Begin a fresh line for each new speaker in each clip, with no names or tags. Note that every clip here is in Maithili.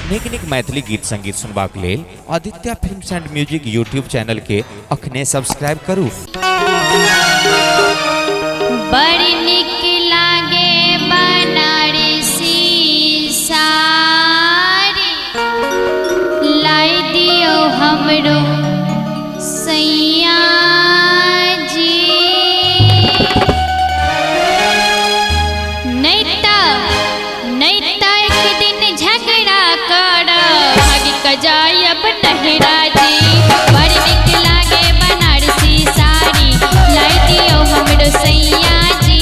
नीक नीक मैथिली गीत संगीत सुनबाक लेल Aditya films and music YouTube channel के अखने सब्सक्राइब करू।
बड़ नीक लागे बनारसी साड़ी, लाई दियौ हमरो सैया जी। नहीं त एक दिन झगड़ा करब, भागि क जायब नहिरा जी। बड़ नीक लागे बनारसी साड़ी, लाई दियौ हमरो सैया जी।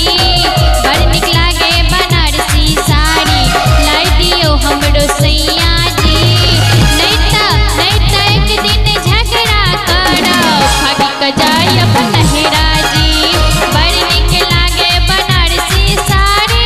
बड़ नीक लागे बनारसी साड़ी, लाई दियौ हमरो सैया जी। नहीं त एक दिन झगड़ा करब, भागि क जायब नहिरा जी। बड़ नीक लागे बनारसी साड़ी।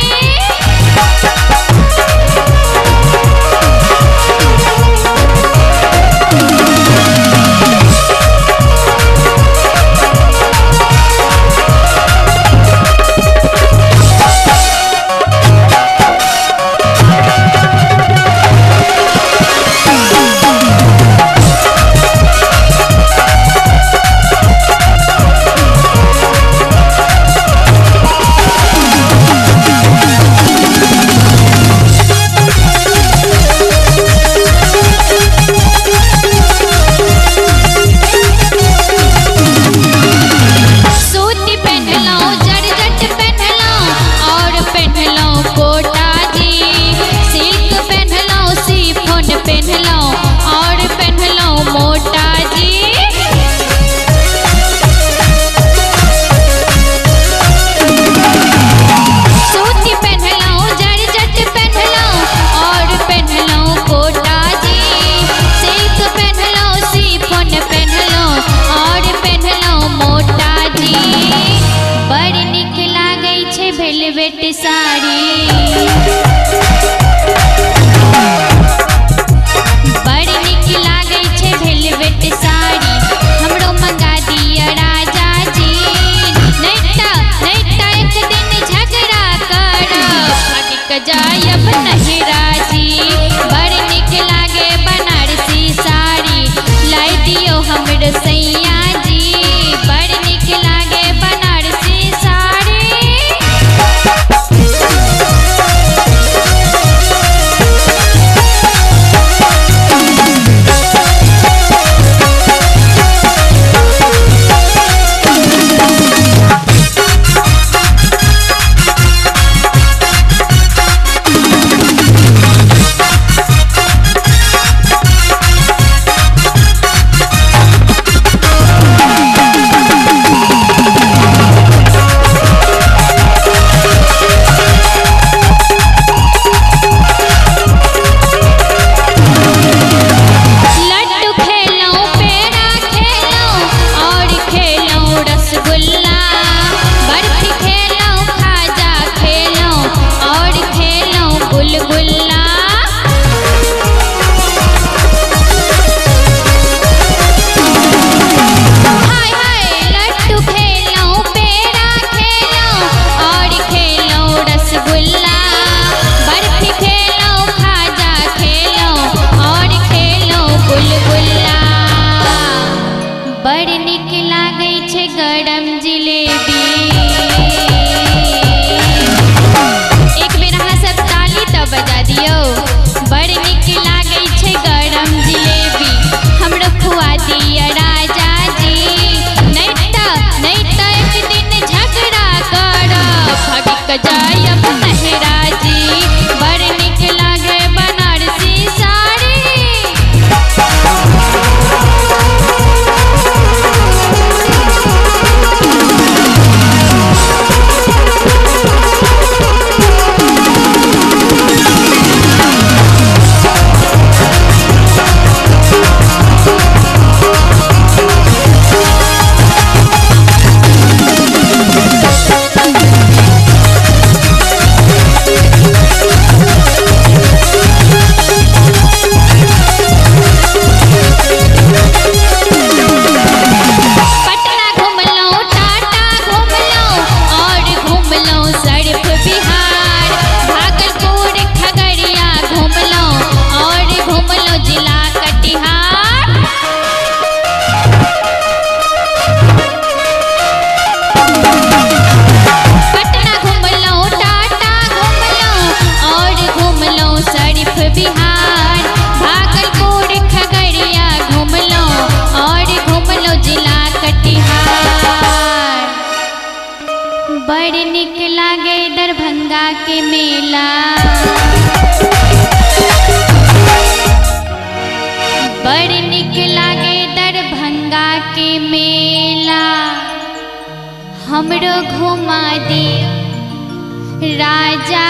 हमरो घुमा दियो राजा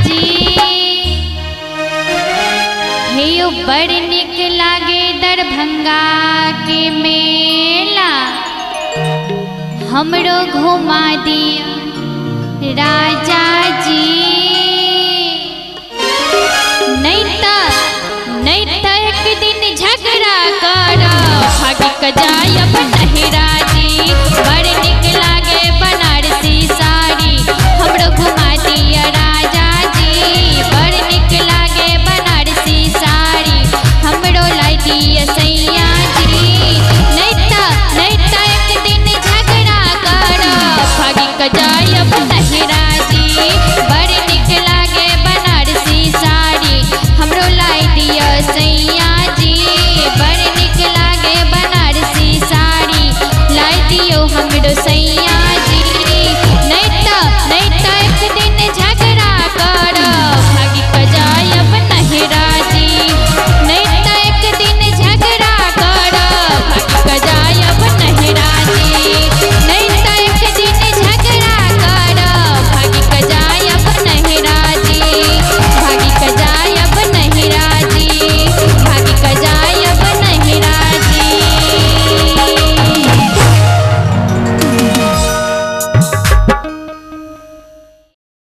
जी। हे यो बड़ निक लागे दरभंगा के मेला, हमरो घुमा दियो राजा जी। नहीं त एक दिन झगड़ा करब भागि क जायब नहिरा जी।